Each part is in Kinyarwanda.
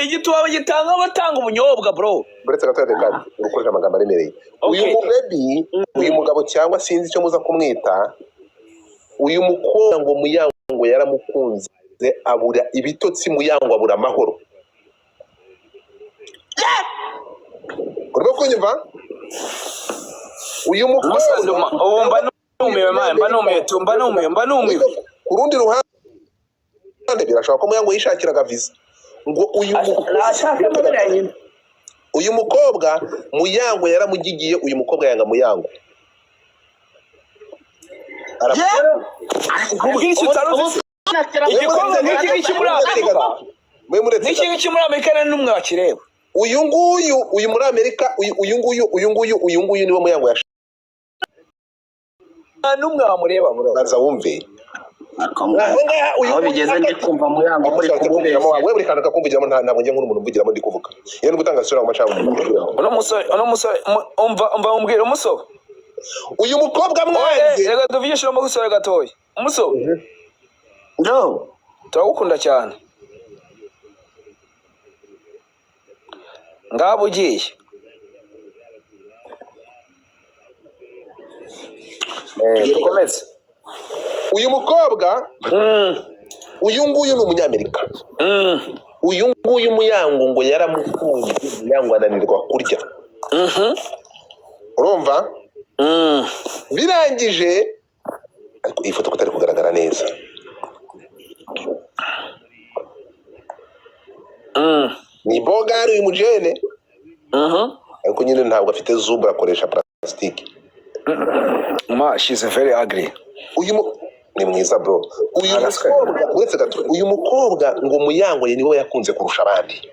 Igituba bagitanga batanga ubunyobwa, bro. Uretse gato, reka urukoresha amagambo aremereye. Uyu mubebi, uyu mugabo, cyangwa sinzi icyo muza kumwita, uyu mukobwa ngo Muyango yaramukunze abura ibitotsi, Muyango abura amahoro. Urimo kunyumva? Uyu Umusaza, mukobwa ubu mba numiwe, man, mba numiwe tu, mba numiwe, mba numiwe. Ku rundi ruhande, birashoboka ko Muyango yishakiraga visa, ngo uyu Nashaka muri nyina. Uyu mukobwa Muyango yaramugigiye, uyu mukobwa yanga Muyango. Nkubwire icyo utari uzi se? Igikorwa nk'iki ngiki muri Amerika, Mwe muretse n'iki ngiki muri Amerika nta n'umwe wakireba. Uyu nguyu, uyu muri Amerika, uyu, uyu nguyu, uyu nguyu, uyu nguyu niwe Muyango yashatse. Nta n'umwe wamureba, bro. Banza wumve. Aho ngaha uyu Aho bigeze, ndi kumva Muyango muri kumuvugiramo. kumubeshya. We, buri kantu kakumvugiramo, ntabwo njye nkuru umuntu umvugiramo ndi kuvuga. Iyo ndi gutanga isura mu macamo. Uno musore, uno musore, umva, umva, umbwire umusore. Uyu mukobwa Oye, mwanze. Reka tuvugishe uno musore gatoya, umusore. No. Turagukunda cyane. Ngabo ugiye. Dukomeze. Uyu mukobwa, uyu nguyu ni umunyamerika. Uyu nguyu Muyango ngo yaramukunze, Muyango ananirwa kurya. Urumva? Birangije, ariko iyi foto ko itari kugaragara neza. Ni bogari uyu mujene. Ariko nyine ntabwo afite zuba, akoresha plastique. Ma, she's very ugly. Uyu ni mwiza, bro, uyu Araswe. mukobwa. Uretse gato, uyu mukobwa ngo Muyango niwe yakunze kurusha abandi.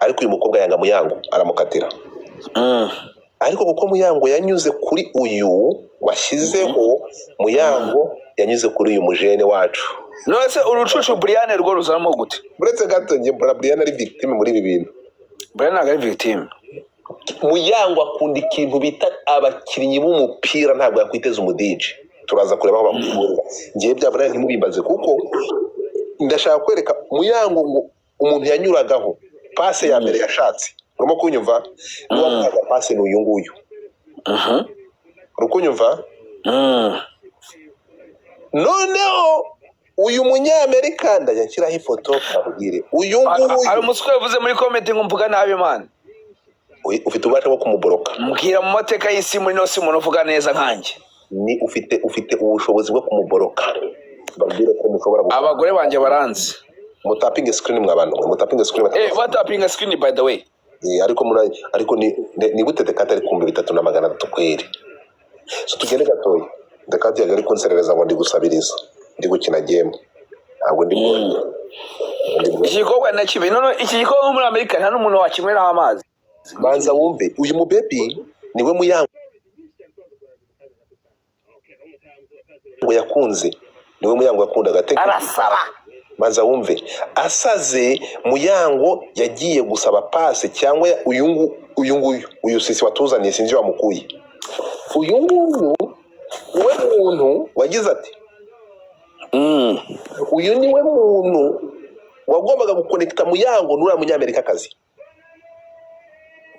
Ariko uyu mukobwa yanga Muyango, aramukatira. Ariko kuko Muyango yanyuze kuri uyu washyizeho, Muyango yanyuze kuri uyu mujene wacu. None se urucucu Brian rwo ruzamo gute? Uretse gato, njye mbona Brian ari victime muri ibi bintu. Brian ntabwo ari victime. Muyango akunda ikintu bita abakinnyi b'umupira, ntabwo yakwiteza umudije. Turaza kureba aho bamukunda. Ngewe bya Brian ntimubimbaze, kuko ndashaka kwereka Muyango ngo umuntu yanyuragaho pase ya mbere yashatse. Urimo kunyumva? N'uwamuhaga pase ni uyu nguyu. Uri kunyumva? Noneho uyu munyamerika, ndajya nshyiraho ifoto babwire uyu nguyu. Hari umusore yavuze muri comment ngo mvuga nabi, man. Ufite ububasha bwo kumuboroka. Mbwira mu mateka y'isi, muri ino si, umuntu uvuga neza nkanjye. Ni ufite ubushobozi bwo kumuboroka, babwire ko mushobora gukora. Abagore banjye baranzi. Mutapinge screen, mwa bantu mwe, mutapinge screen. Batapinga screen, by the way. Ariko muri, ariko ni gute Dekate ari kumva 3,300 kweri? So tugende gatoya. Dekate yari ari kunserereza ngo ndi gusabiriza, ndi gukina game, ntabwo ndi ndi Iki gikorwa na kibi none, iki gikorwa muri Amerika nta n'umuntu wakinyweraho amazi. Banza wumve, uyu mubebi niwe Muyango yakunze, niwe Muyango yakundaga. Teka. Arasara. Banza wumve, asaze Muyango yagiye gusaba pase cyangwa uyu uyu nguyu, uyu sisi watuzaniye, sinzi wamukuye. Uyu nguyu niwe muntu wagize ati uyu niwe muntu wagombaga gukonekita Muyango n'uriya munyamerikakazi.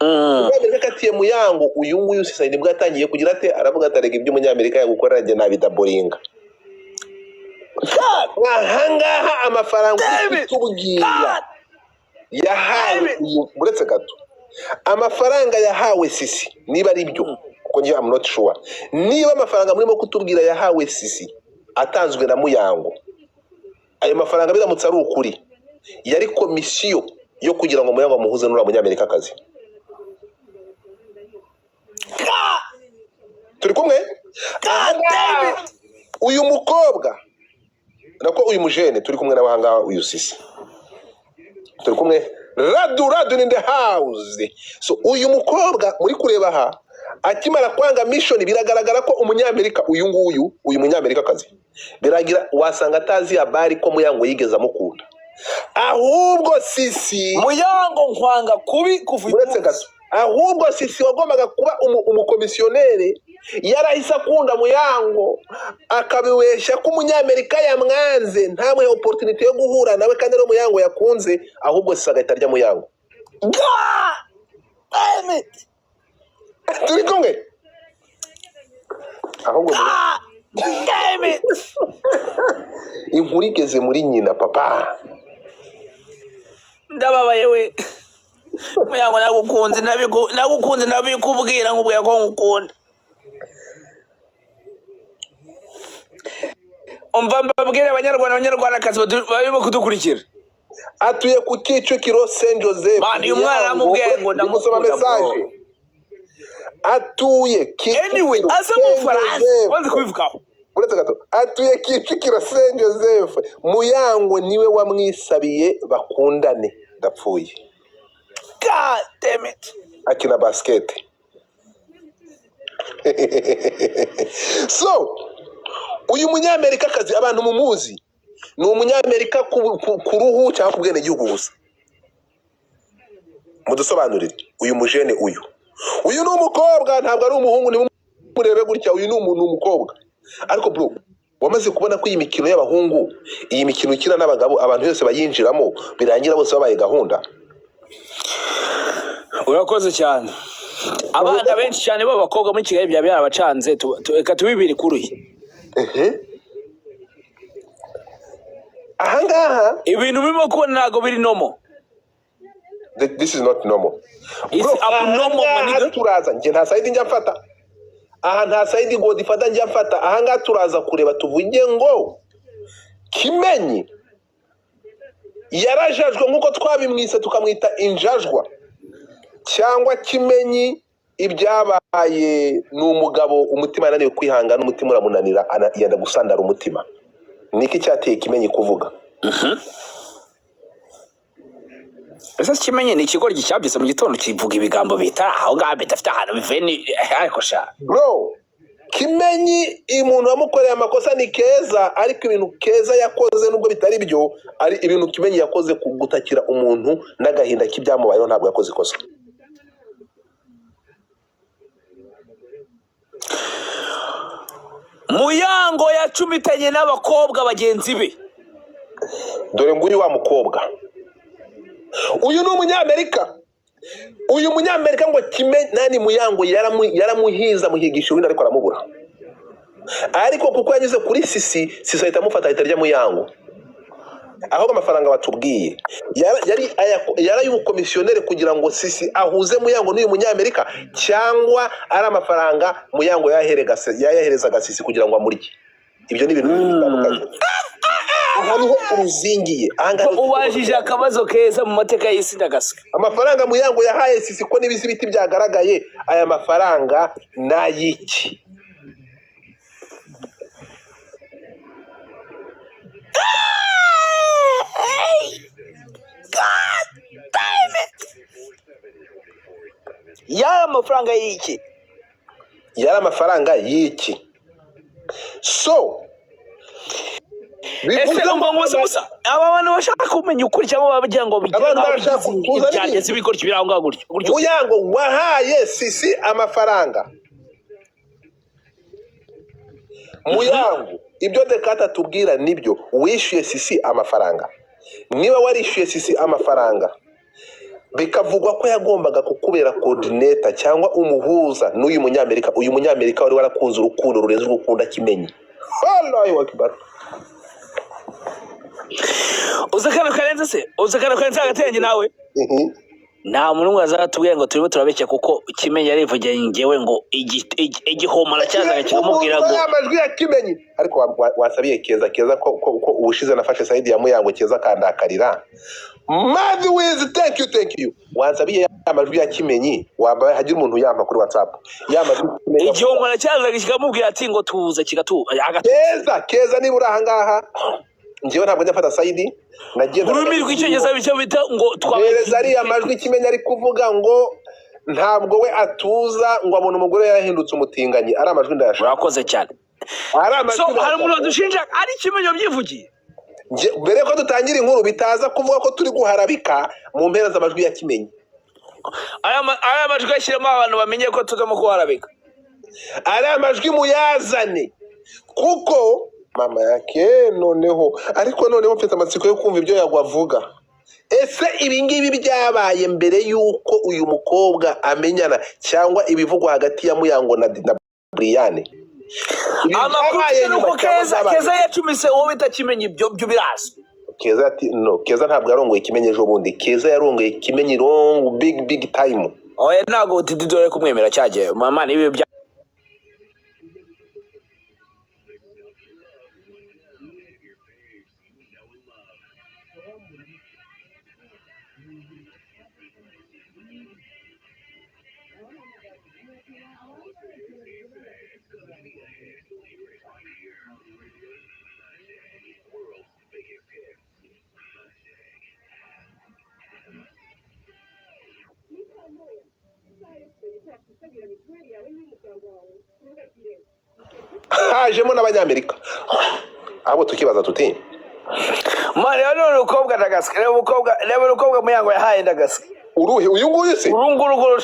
Umunyamerika akatiye Muyango, uyu nguyu sisa nibwo yatangiye kugira ate, aravuga ati: "Arega ibyo umunyamerika yagukorera njye nabidaboringa." Ahangaha amafaranga uri kutubwira yahawe uyu, uretse gato, amafaranga yahawe Sisi, niba ari byo, kuko njye am not sure niba amafaranga murimo kutubwira yahawe Sisi atanzwe na Muyango, ayo mafaranga biramutse ari ukuri, yari komisiyo yo kugira ngo Muyango amuhuze n'uriya munyamerikakazi. Turi kumwe? Uyu mukobwa, nako uyu mujene turi kumwe nawe ahangaha, uyu Sisi turi kumwe, Radu, Radu in the house. So uyu mukobwa muri kureba aha, akimara kwanga mission, biragaragara ko umunyamerika uyu nguyu, uyu munyamerikakazi, biragira wasanga atazi habari ko Muyango yigeze amukunda. Ahubwo Sisi Muyango nkwanga kubi kuva uyu Uretse munsi. gato, ahubwo Sisi wagombaga kuba umukomisiyoneri. Yarahise akunda Muyango, akabibeshya ko umunyamerika yamwanze, ntamuhe opportunity yo guhura nawe, kandi ari Muyango yakunze. Ahubwo Sisi agahita arya Muyango. God damn it! Turi kumwe ahubwo God damn it! Inkuru igeze muri nyina, papa. Ndababaye we. Muyango, nagukunze, nagukunze, nabikubwira, nkubwira ko ngukunda. Umva mbabwire, abanyarwanda, abanyarwandakazi barimo kudukurikira. Atuye ku Kicukiro, Saint Joseph. Man, uyu mwana Muyango namubwiye ngo ndi gusoma ndamukunda, bro. Message, atuye Anyway, Kicukiro, aza mu Saint Bufaransa Joseph. wanze kubivugaho. Uretse gato, atuye Kicukiro, Saint Joseph. Muyango niwe wamwisabiye bakundane. Ndapfuye. God damn it! Akina basket. So uyu munyamerikakazi abantu mumuzi, ni umunyamerika ku ruhu cyangwa ku bwenegihugu gusa? Mudusobanurire uyu mujene. Uyu ni umukobwa, ntabwo ari umuhungu. Nimurebe gutya, uyu ni umuntu, umukobwa. Ariko bro, wamaze kubona ko iyi mikino y'abahungu, iyi mikino ikina n'abagabo, abantu bose bayinjiramo, birangira bose babaye gahunda. Urakoze cyane. Abana benshi cyane b'abakobwa muri Kigali byaba byarabacanze. Reka tubibire kuri Ahangaha ibintu birimo kubona ntabwo biri normal. This is not normal. It's Bro, abnormal, ahangaha my nigga. turaza, njye nta side njya mfata aha, nta side Godfather njya mfata ahangaha. Turaza kureba, tuvuge ngo Kimenyi yarajajwe nk'uko twabimwise, tukamwita injajwa, cyangwa Kimenyi ibyabaye ni umugabo, umutima yananiwe kwihangana, umutima uramunanira, yenda gusandara umutima. Niki cyateye Kimenyi kuvuga? Ese Kimenyi ni ikigoryi cyabyutse mu gitondo kivuga ibigambo bita aho ngaho bidafite ahantu bivuye? Ni ariko sha. Bro, Kimenyi, umuntu wamukoreye amakosa ni Keza, ariko ibintu Keza yakoze, nubwo bitari byo, ari ibintu Kimenyi yakoze ku gutakira umuntu n'agahinda k'ibyamubayeho, ntabwo yakoze ikosa. Muyango yacumitanye n'abakobwa bagenzi be. Dore nguyu wa mukobwa, uyu ni umunyamerika. Uyu munyamerika ngo Kimenyi nani, Muyango yaramuhiza, amuhigisha uwindi, ariko aramubura. Ariko kuko yanyuze kuri Sisi, Sisi ahita amufata, ahita arya Muyango. Ahubwo amafaranga batubwiye yari yari ay'ubukomisiyoneri kugira ngo Sisi ahuze Muyango n'uyu munyamerika, cyangwa ari amafaranga Muyango yayaherezaga Sisi kugira ngo amurye? Ibyo ni ibintu bibiri bitandukanye. Aha niho uruzingiye, aha ngaha niho. Ubajije akabazo keza mu mateka y'isi, ndagaswe. Amafaranga Muyango yahaye Sisi, ko n'ibizibiti byagaragaye, aya mafaranga ni ay'iki? God damn it! Yari amafaranga y'iki? Yari amafaranga y'iki? So Ese bivuze umva ngo musa, aba bantu bashaka kumenya ukuri cyangwa bagira ngo bigire Abantu nkaho barashaka bigize kuzana ibyageze ibigoryi biri aho ngaho gutyo gutyo. Muyango wahaye Sisi amafaranga, Muyango, ibyo Dekata atubwira nibyo? Wishyuye Sisi amafaranga? Niba warishyuye Sisi amafaranga, bikavugwa ko yagombaga kukubera coordinator cyangwa umuhuza n'uyu munyamerika, uyu munyamerika wari warakunze urukundo rurenze urwo ukunda Kimenyi, Allahu Akbar. Uzi akantu karenze se? Uzi akantu karenze hagati yanjye nawe? Nta muntu umwe azatubwira ngo turimo turabeshya, kuko Kimenyi yarivugiye ngewe ngo igihomora cyazaga kikamubwira ngo Ya majwi ya Kimenyi, ariko wasabiye Keza, Keza ko ubushize nafashe side ya Muyango, Keza akandakarira. Mad Wiz, thank you, thank you. Wansabiye ya majwi ya Kimenyi, wambaye hagira umuntu yampa kuri WhatsApp ya majwi Kimenyi. Igihomora cyazaga kikamubwira ati ngo tuze, kigatu agatu. Keza, Keza, niba uri ahangaha, njyewe ntabwo njya mfata side, nagiye Mu rurimi rw'icyongereza icyo bita ngo twabaye Mpereza ariya majwi Kimenyi ari kuvuga ngo ntabwo we atuza, ngo abona umugore we yarahindutse umutinganyi. Ari amajwi ndayashaka. Urakoze cyane. Ari amajwi So hari ndayashaka. umuntu wadushinja ari Kimenyi wabyivugiye. Mbere yuko dutangira inkuru, bitaza kuvuga ko turi guharabika, mu mpera z'amajwi ya Kimenyi. Aya majwi ashyiramo abantu bamenye ko tutarimo kuharabika. Ari amajwi muyazane, kuko mama yake noneho, ariko noneho mfite amatsiko yo kumva ibyo Yago avuga. Ese ibi ngibi byabaye mbere y'uko uyu mukobwa amenyana, cyangwa ibivugwa hagati ya Muyango na Brian? Ibi Amakuru byabaye mfite ni nyuma uko cyangwa Keza byabaye Keza yacumise uwo bita Kimenyi, ibyo byo birazwi. Keza ati no, Keza ntabwo yarongoye Kimenyi ejo bundi. Keza yarongoye Kimenyi long big big time. Oya, ntabwo Didi dore kumwemera cyagiye mama nibi bya. Hajemo n'Abanyamerika, ahubwo tukibaza tuti Mwana, reba none umukobwa ndagaswe, reba umukobwa, reba umukobwa Muyango yahaye ndagaswe. Uruhe? Uyu nguyu se? Uru nguru nguru.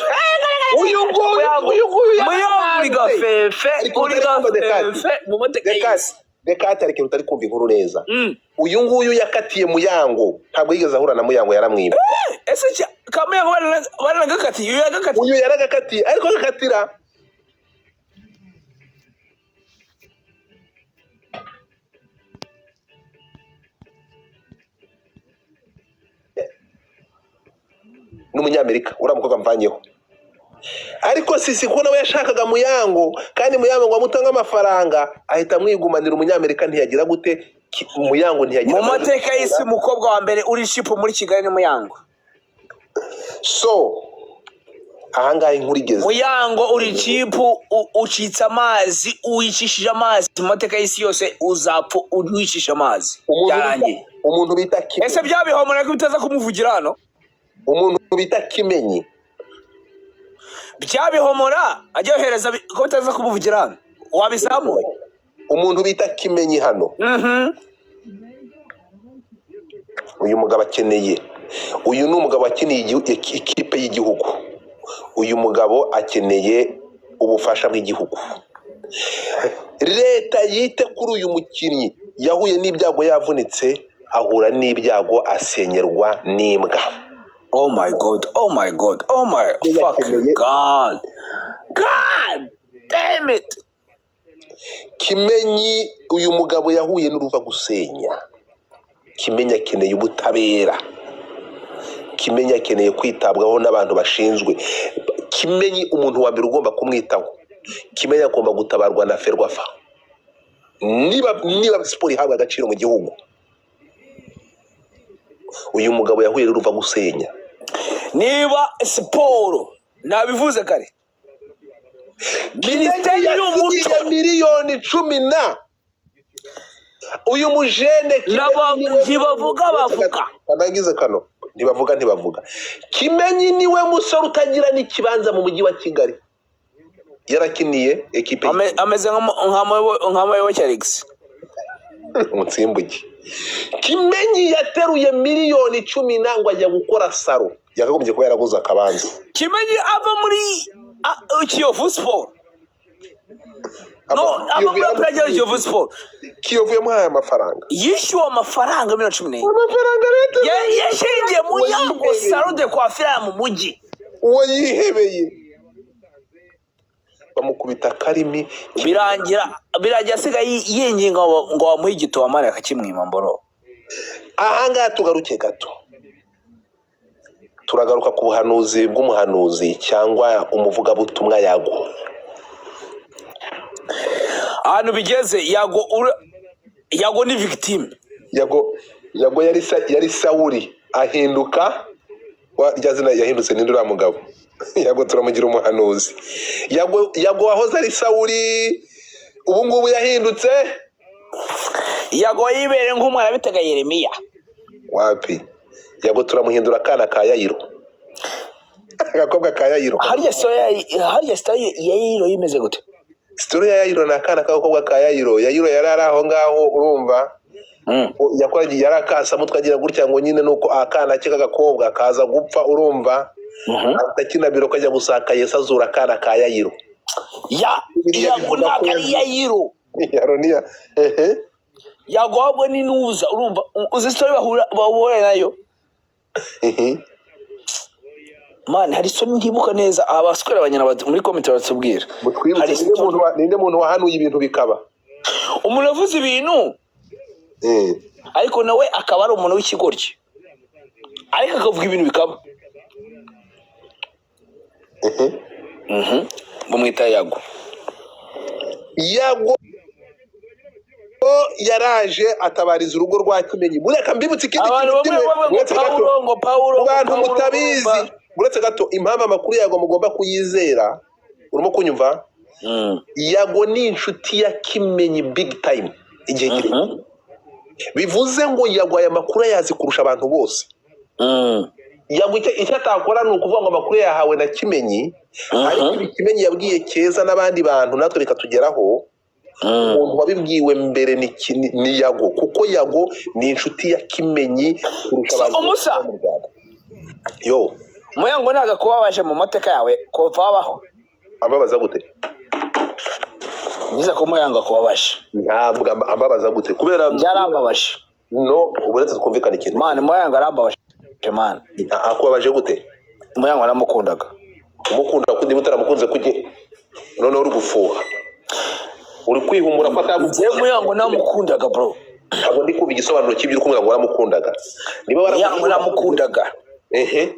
Uyu nguyu? Muyango. Uyu nguyu Muyango uri yarahanze. gafefe. Ariko Uri utari kumva Dekati. gafefe mu mateka Dekati y'isi. Dekati, hari ikintu utari kumva inkuru neza. Uyu nguyu yakatiye Muyango, ntabwo yigeze ahura na Muyango, yaramwiba. Ese ka Muyango baranagakatiye? Uyu yagakatiye? Uyu yaragakatiye, ariko agakatira n'Umunyamerika uriya mukobwa mvanyeho. Ariko Sisi, kuko nawe yashakaga Muyango, kandi Muyango ngo amutange amafaranga, ahita amwigumanira. Umunyamerika ntiyagira gute? Muyango ntiyagira Mu mateka y'isi, umukobwa wa mbere uri cheap muri Kigali ni Muyango. So ahangaha inkuru igeze. Muyango uri cheap, ucitse amazi, wicishije amazi. Mu mateka y'isi yose uzapfa wicisha amazi. Umuntu bita Byarangiye. Umuntu bita Kimenyi. Ese byabihomora ko bitaza kumuvugira hano? Umuntu bita Kimenyi. Byabihomora ajya yohereza ko bitaza kumuvugira hano wabizamuye? Umuntu bita Kimenyi hano. Uyu mugabo akeneye, uyu ni umugabo wakeneye ikipe y'igihugu. Uyu mugabo akeneye ubufasha bw'igihugu. Leta yite kuri uyu mukinnyi yahuye n'ibyago, yavunitse, ahura n'ibyago, asenyerwa n'imbwa. Oh my God, oh my God, oh my fucking Yakeneye God, God damn it. Kimenyi, uyu mugabo yahuye n'uruva gusenya. Kimenyi akeneye ubutabera. Kimenyi akeneye kwitabwaho n'abantu bashinzwe. Kimenyi, umuntu wa mbere ugomba kumwitaho, Kimenyi agomba gutabarwa na Ferwafa. Niba siporo ihabwa agaciro mu gihugu, uyu mugabo yahuye n'uruva gusenya. Niba siporo, nabivuze kare, Kimenyi minisiteri y'umuco yasinyiye 10 miliyoni na uyu mujene Kimenyi niwe ntibavuga, bavuga. Kanangize kano. Ntibavuga, ntibavuga. Kimenyi niwe musore utagira n'ikibanza mu mujyi wa Kigali, yarakiniye ekipe. Ameze nka Muyoboke Alex. Umutsimbuki Kimenyi yateruye 10 miliyoni na ngo ajya gukora salon, yakagombye kuba yaraguze akabanza. Kimenyi ava muri Kiyovu Sport, no ava muri APR ajya Kiyovu Sport. Kiyovu yamuhaye amafaranga. Yishyuwe amafaranga 14 miliyoni. Amafaranga leta Yashingiye uwo Muyango yihebeye. Salon de coiffure mu mujyi. Uwo yihebeye bamukubita akarimi. Birangira asigaye yinginga ngo bamuhe igituba mani, akakimwima mboro. Ahangaha tugaruke gato, turagaruka ku buhanuzi bw'umuhanuzi cyangwa umuvugabutumwa Yago. Ahantu bigeze, Yago Yago ni victime. Yago yari Sawuri ahinduka rya zina yahindutse ninde uriya mugabo? Yago turamugira umuhanuzi. Yago wahoze ari Sawuri ubu ngubu yahindutse. Yago yibereye nk'umwana bitaga Yeremiya. Wapi, Yago turamuhindura akana ka Yayiro, agakobwa ka Yayiro. Harya story ya Yayiro imeze gute? Story ya Yayiro ni akana k'agakobwa ka Yayiro. Yayiro yari ari aho ngaho, urumva? Yakoraga yari akasamutwe, agira gutya ngo nyine nuko akana ke k'agakobwa kaza gupfa, urumva? Ahita akina biro kajya gusaka Yesu, azura akana ka Yayiro. Ya. Bibiliya Yago bivuga ko ntabwo ari Yayiro. Yaroniya, ehe. Yago ahubwo ni nuza, urumva, uzi story bahura nayo. Man, hari story ntibuka neza, abaswera abanyana muri comment baratubwira. Mutwibutse. Hari Ninde muntu ninde muntu wahanuye ibintu bikaba? Umuntu yavuze ibintu, ariko nawe akaba ari umuntu w'ikigoryi, ariko akavuga ibintu bikaba. Bamwita Yago. Yago yaraje atabariza urugo rwa Kimenyi. Mureka mbibutse ikindi Abantu kintu bamwe kimwe. bamwe ngo Uretse gato. Pawulo, ngo Pawulo, Mu ngo bantu Pawulo, mutabizi, urumva? Uretse gato, impamvu amakuru Yago mugomba kuyizera, urimo kunyumva? Yago ni inshuti ya Kimenyi big time igihe kirekire. Bivuze ngo Yago aya makuru ayazi kurusha abantu bose. Yago icyo atakora ni ukuvuga ngo amakuru yahawe na Kimenyi, ariko ibi Kimenyi yabwiye Keza n'abandi bantu natwe bikatugeraho, umuntu wabibwiwe mbere ni Yago, kuko Yago ni inshuti ya Kimenyi kurusha So, abantu bose Umusa. bo mu Rwanda yo. Muyango ntabwo akubabaje mu mateka yawe kuva wabaho? Ambabaza gute? Nyiza ko Muyango akubabaje. Ntabwo ambabaza gute? Kubera Byarambabaje. No, uretse twumvikane ikintu. Man, Muyango arambabaje, man. Akubabaje gute? Muyango naramukundaga. Umukunda ko niba utaramukunze kuki noneho uri gufuha, uri kwihumura ko Njyewe atagukunze? Muyango namukundaga, bro. Ntabwo ndi kumva igisobanuro cy'ibyo uri kumubwira ngo waramukundaga. Niba Muyango waramukundaga, namukundaga. Ehe,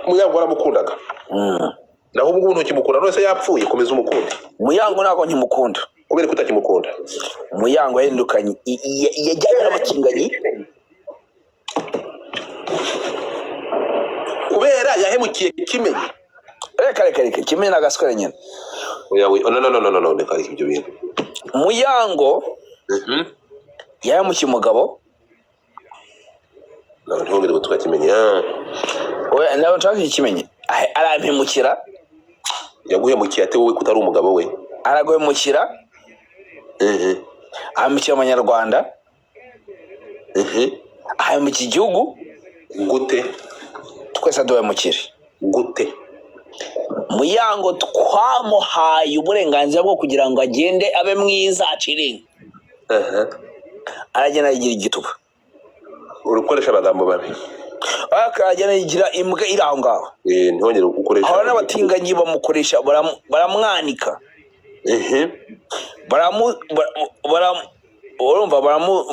Muyango waramukundaga, naho ubu ngubu ntukimukunda. None se yapfuye? Komeza umukunde. Muyango ntabwo nkimukunda. Kubera ko utakimukunda? Muyango yahindukanye, yajyanye n'abatinganyi. Kubera yahemukiye Kimenyi? Reka, reka, reka, Kimenyi n'agaswere nyine. Oya we, no, no, no, no, no, no, reka reka ibyo bintu. Muyango yahemukiye umugabo. Ntabwo ntihongere gutuka Kimenyi, ah. Oya, ntabwo nshaka Kimenyi. Arampemukira. Yaguhemukiye ate wowe kutari umugabo we? Araguhemukira. Ahemukira Abanyarwanda. Ahemukira igihugu. Gute? Twese aduhemukire. Gute? Muyango twamuhaye uburenganzira bwo kugira ngo agende abe mwiza, aciringe. Aragenda yigira igituba. Uri gukoresha amagambo mabi. Aragenda yigira imbwa iri aho ngaho. Ntihongere gukoresha. Ahora n'abatinganyi bamukoresha, baramwanika. Urumva,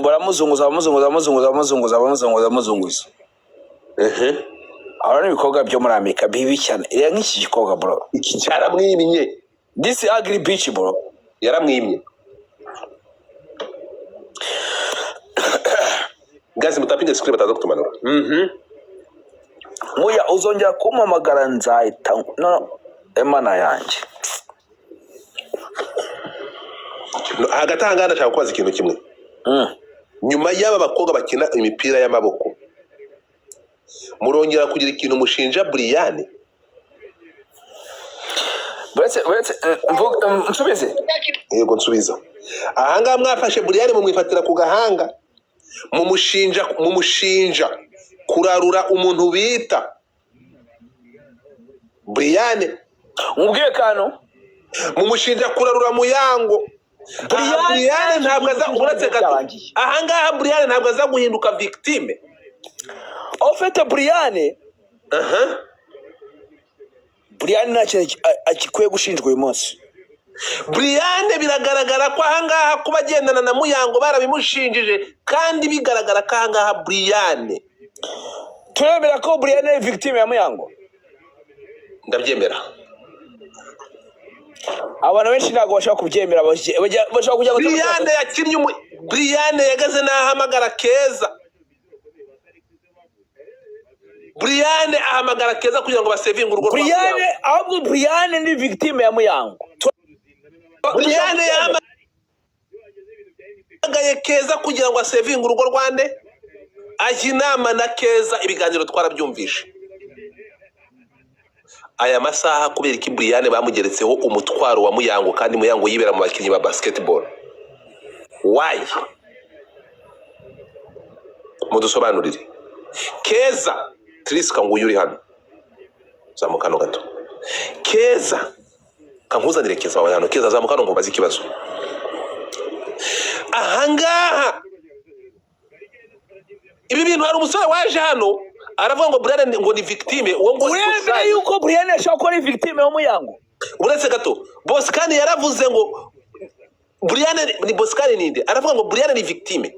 baramuzunguza, baramuzunguza, baramuzunguza, baramuzunguza, baramuzunguza, baramuzunguza. Ahora n'ibikorwa byo muri Amerika bibi cyane. Reba nk'iki gikorwa, bro. Iki cyaramwimye. This ugly bitch, bro. Yaramwimye. Guys, mutapinge screen bataza kutumanura. Muya, uzongera kumpamagara nzahita no, no, emana yanjye. No, hagati aha ngaha ndashaka kubaza ikintu kimwe. Nyuma y'aba bakobwa bakina imipira y'amaboko, murongera kugira ikintu mushinja Brian? Uretse nsubize. Yego, nsubiza. Aha ngaha mwafashe Brian mumwifatira ku gahanga, mumushinja kurarura umuntu bita Brian. Mubwiye kano. Mumushinja kurarura Muyango. Aha Brian Brian ntabwo aza, uretse gato. Byarangiye. Aha ngaha Brian ntabwo aza guhinduka victime? Au fait, Brian, Brian nta kintu akikwiye gushinjwa uyu munsi. Brian biragaragara ko aha ngaha kuba agendana na Muyango barabimushinjije, kandi bigaragara ko aha ngaha Brian Turemera ko Brian ari victime ya Muyango? Ndabyemera. Abantu benshi ntabwo bashobora kubyemera, bashobora kujya Brian yakinnye Brian yageze n'ahamagara Keza. Brian ahamagara Keza kugira ngo basevinge urugo rwa Brian. Muyango. Ahubwo Brian ni victime ya Muyango. Brian yahamagaye Keza kugira ngo asevinge urugo rwande, ajya inama na Keza, ibiganiro twarabyumvishe. Aya masaha kubera iki Brian bamugeretseho umutwaro wa Muyango, kandi Muyango yibera mu bakinnyi ba basketball? Why? Mudusobanurire. Keza Trisca, nguyu uri hano, zamuka hano gato, Keza. Kankuzanire Keza wawe hano. Keza, zamuka hano nkubaze ikibazo ahangaha. Ibi bintu, hari umusore waje hano aravuga ngo Brian ngo ni victime, uwo ngo ni Uremera Boscan. yuko Brian ashobora kuba ari victime y'Umuyango? Uretse gato, Boscan yaravuze ngo Brian ni, Boscan ninde, aravuga ngo Brian ni victime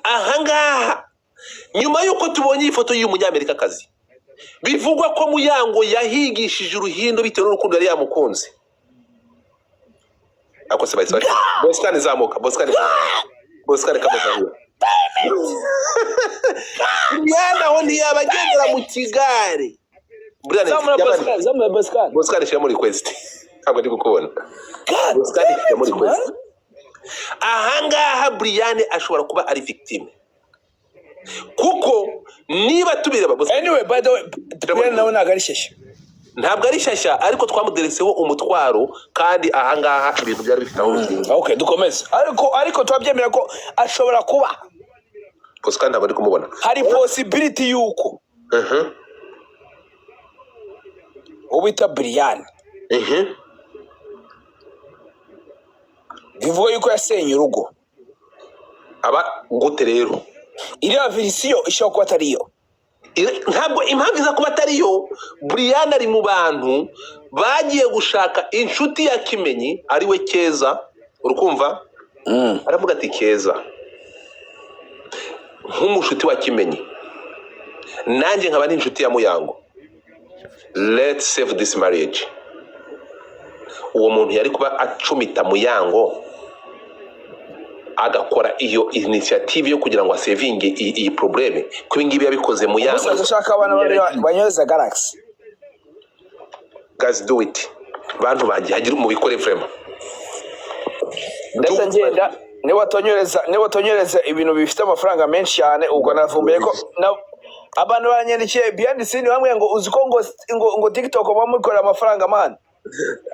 ahangaha. Nyuma y'uko tubonye iyi foto y'uyu Munyamerikakazi bivugwa ko Muyango yahigishije uruhindo bitewe n'urukundo yari yamukunze, ako se bahise Boscan, zamuka Boscan, Boscan kamuzahuye. Brian aho ntiyaba agendera mu kigare? Brian Zamura. Boscan, zamura Boscan. Boscan, shyira muri request, ntabwo ndi kukubona. God Boscan, shyira muri damn it, man. request. Ahangaha Brian ashobora kuba ari victime, kuko niba tubireba Boscan, Anyway, by the way, Brian nawe ntabwo ari shyashya. Ntabwo ari shyashya, ariko twamuderetseho umutwaro, kandi ahangaha ibintu byari bifite aho bishingiye. Okay, dukomeze. Ariko turabyemera ko ashobora kuba Boscan ntabwo ndi kumubona. Hari possibility yuko uwita Brian bivuga yuko yasenye urugo. Aba gute rero? Iriya version ishobora kuba atari yo. Ntabwo impamvu iza kuba atari yo. Brian ari mu bantu bagiye gushaka inshuti ya Kimenyi, ari we Keza, urukumva? Aravuga ati: "Keza, nk'umushuti wa Kimenyi, nanjye nkaba n'inshuti ya Muyango, let's save this marriage." Uwo muntu yari kuba acumita Muyango agakora iyo initiative yo kugira ngo asevinge iyi problème, ko ibi ngibi yabikoze Muyango. Umusaza ashaka abana babiri banyoza Galaxy. Guys, do it. Bantu banjye, hagira mubikore vraiment. Ndetse ngenda niba utonyoreza ibintu bifite amafaranga menshi cyane. Ubwo navumbuye ko abantu banyandikiye behind the scene, bamwe ngo uzi ko ngo TikTok bamukorera amafaranga, man.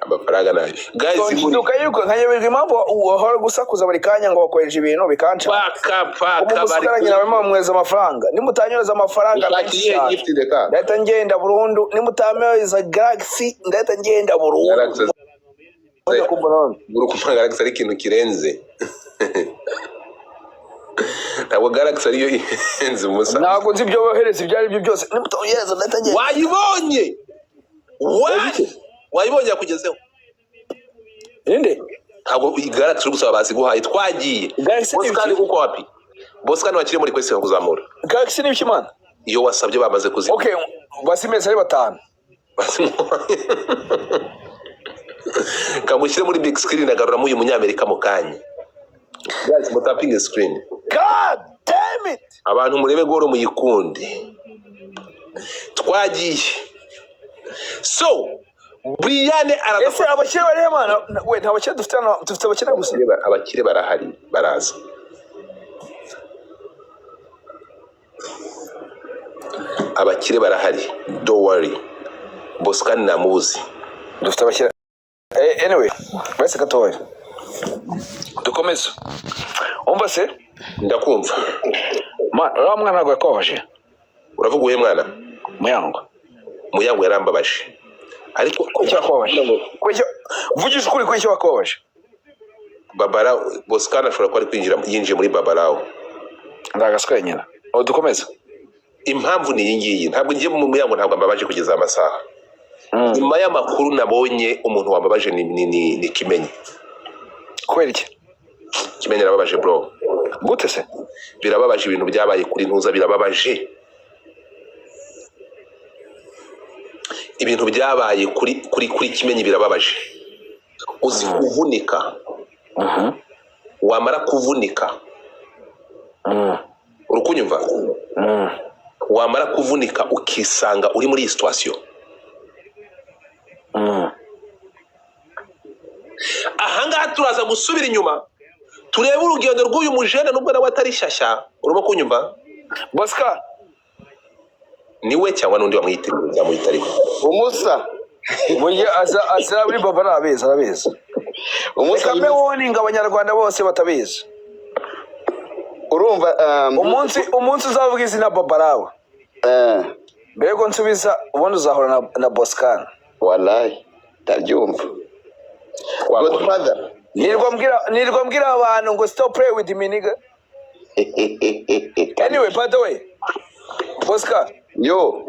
Amafaranga nayo, guys, muri Nshiduka yuko nkanyoberwa impamvu uhora gusakuza buri kanya ngo bakoresha ibintu bikanca. Paka paka. Ubu Bari musigaranye nawe mwamwohereza amafaranga. Nimutanyohereza amafaranga menshi Ushakiye cyane, gift reka. ndahita ngenda burundu. Nimutamyohereza Galaxy, ndahita ngenda burundu. Galaxy. Muze kumbona none. Uri kumva Galaxy ari ikintu kirenze? Ntabwo Galaxy ariyo ihenze umusa. Ntabwo nzi ibyo bohereza ibyo ari byo byose. Nimutamyohereza, ndahita ngenda. Wayibonye? Wayibonye yakugezeho? Ninde? Ntabwo iyi Galaxy uri gusaba baziguhaye, twagiye. Galaxy ni Boscan ibiki? uko wapi Boscan wakiriye muri request kuzamura. Galaxy ni ibiki, man? Iyo wasabye bamaze kuziguha. Okay, basimeze ari batanu. Kamushyire muri big screen, agaruramo uyu Munyamerika mu kanya. Guys, mutapinge screen. God damn it. Abantu murebe goro muyikunde. Twagiye. So Brian araza. Ese abakire bari he, man? We, nta bakire dufite hano, dufite abakire gusa. Abakire barahari, baraza. Abakire barahari, don't worry. Boscan namubuze. Dufite abakire. Anyway, basi gatoya dukomeze. Umva se. Ndakumva. Man, uriya mwana ntabwo yakubabaje? Uravuga uwuhe mwana? Muyango. Muyango yarambabaje, ariko Kuki yakubabaje? Vugisha ukuri, kuki wakubabaje? Babara Boscan ashobora kuba ari kwinjira, yinjiye muri Babarawo. Ndagasweye nyina. Oh, dukomeze. Impamvu ni iyi ngiyi: ntabwo ngiye mu Muyango, ntabwo ambabaje kugeza amasaha. Nyuma y'amakuru nabonye, umuntu wambabaje ni Kimenyi. Kubera iki? Kimenyi arababaje, bro. Gute se? Birababaje ibintu byabaye kuri Ntuza, birababaje ibintu byabaye kuri Kimenyi, birababaje. Uzi kuvunika, wamara kuvunika, uri kunyumva? Wamara kuvunika ukisanga uri muri iyi situation. Ahangaha turaza gusubira inyuma turebe urugendo rw'uyu mujene, nubwo nawe atari shyashya. Urimo kunyumva? Bosca. Niwe cyangwa n'undi wamwitiriye yamwita, ariko Umusa. Burya aza aza muri baba, arabizi, arabizi. Umusa. Reka mbe warning abanyarwanda bose batabizi. Urumva Umunsi uzavuga izina Babarawe, mbere yuko nsubiza, ubundi uzahura na Boscan. Wallahi ndabyumva. Godfather. Nirwa mbwira abantu ngo stop play with me, nigga. Anyway, by the way, Bosca. Yo.